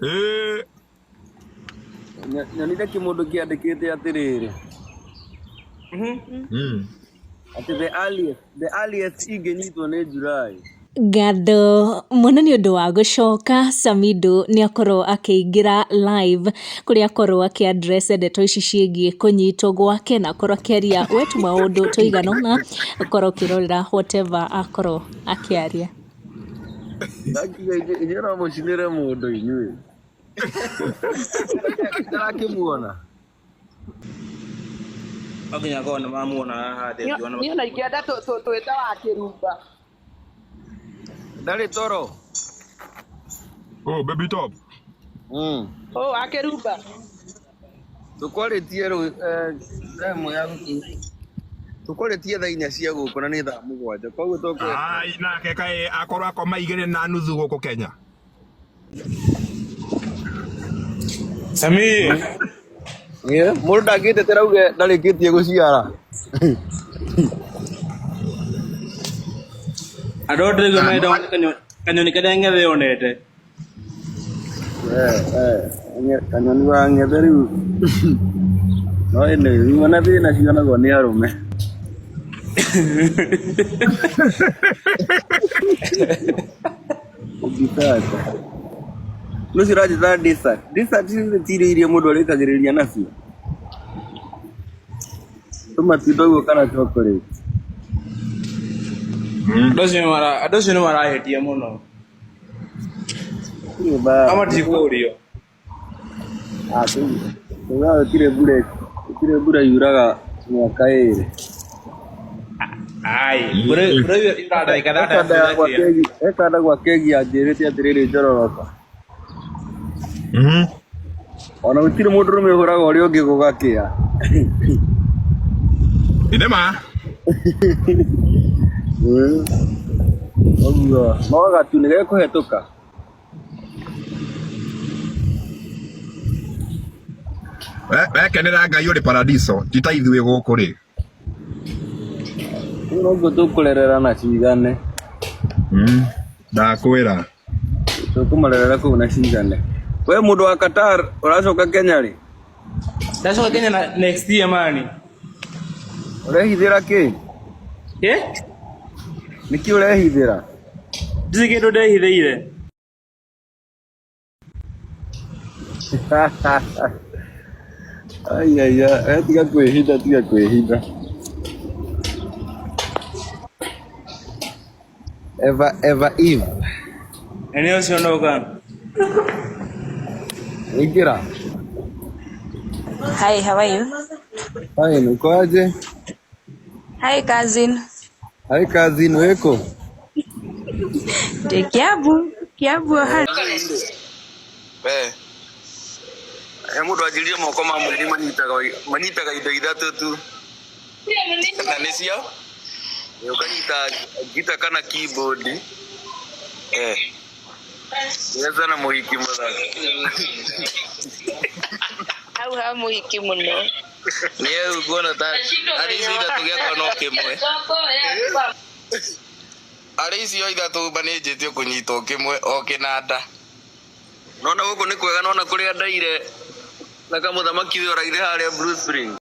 Ĩĩ. Nyonire kĩmũndũ kĩandĩkĩte atĩrĩrĩ atĩ the earliest ingĩnyitwo nĩ July. Ngatho mũno nĩ ũndũ wa gũcoka. Samido nĩ akorwo akĩingĩra live kũrĩa akorwo akĩ address ndeto ici ciĩgiĩ kũnyitwo gwake, na akorwo akĩaria wetu maũndũ tũigana ũna. Ũkorwo ũkĩrorera whatever akorwo akĩaria. Ndakiuga inyuĩ no mũcinĩre mũndũ inyuĩ. Ndarakĩmuona. No nginya akorwo nĩ mamuona haha thĩ ngĩona. Niĩ ona ingĩenda twĩte wa kĩrumba. Ndarĩ toro. Oh, baby top. Ũ wa kĩrumba. Tũkwarĩtie rũ time ya tũkwarĩtie thaa 4 cia gũkũ na nĩ thaa 7, koguo tũkũ Ai, nake kaĩ akorwo akoma 2:30 gũkũ Kenya. Sami. Ĩĩ, mũndũ ndangĩtetera auge ndarĩkĩtie gũciara. Andũ othe ndĩraigua marenda kanyoni karĩa ng'ethe yonete. Kanyoni wa ng'ethe rĩu. No anyway, rĩu ona thĩna cionagwo nĩ arũme. Ũngĩtaka. Nũ ũcio ũranjĩta dessert? Dessert nĩ ti irio iria mũndũ arĩkagĩrĩria nacio. Tũmatunda ũguo kana chocolate. Andũ acio nĩ marahĩtia mũno. Gũtirĩ mbara. Ama tikũrio. Ah, tuga gũtirĩ mbura, gũtirĩ mbura yuraga mĩaka 2. Ai, mbura yuraga ndagĩka 6. Ekanda gwa kegi anjĩrĩte atĩrĩrĩ njororoka. Ona gũtirĩ mũndũrũme ũhũraga ũrĩa ũngĩ gũgakĩa. Nĩ ma. Ũguo no gatu nĩ gekũhetũka. Wekenera Ngai ũrĩ paradiso, ti ta ithuĩ gũkũ rĩ. Rĩu noguo tũkũrerera na cigane. Ndakwĩra. Tũkũmarerera kũu na cigane. We mũndũ wa Qatar ũracoka Kenya rĩ? Ndacoka Kenya na next year mani. Ũrehithĩra kĩ? Eh? Nĩkĩ ũrehithĩra? Ndirĩ kĩndũ ndehithĩire. Ai ai ai, tiga kwĩhitha, tiga kwĩhitha. Eva Eva Eve. Nĩ ũcio nũga. Ingĩra. Hi, how are you? Fine, uko aje? Hi, cousin. Hi cousin, weko? Ndi Kiambu, Kiambu hali. Eh. He mũndũ anjĩrire moko ma mũini manyitaga indo ithatũ tu. Na nĩcio? Ũkanyita ngita kana keyboard. Eh. Meza na mũhiki mũthaka. Hau ha mũhiki mũno. Niĩ nguona ta harĩ icio ithatũ gĩakwa no kĩmwe. Harĩ icio ithatũ manĩnjĩtie kũnyita o kĩmwe o kĩnanda. Nona gũkũ nĩ kwega, nona kũrĩa ndaire na kamũthamaki ũyũ ũraire harĩa Blue Spring.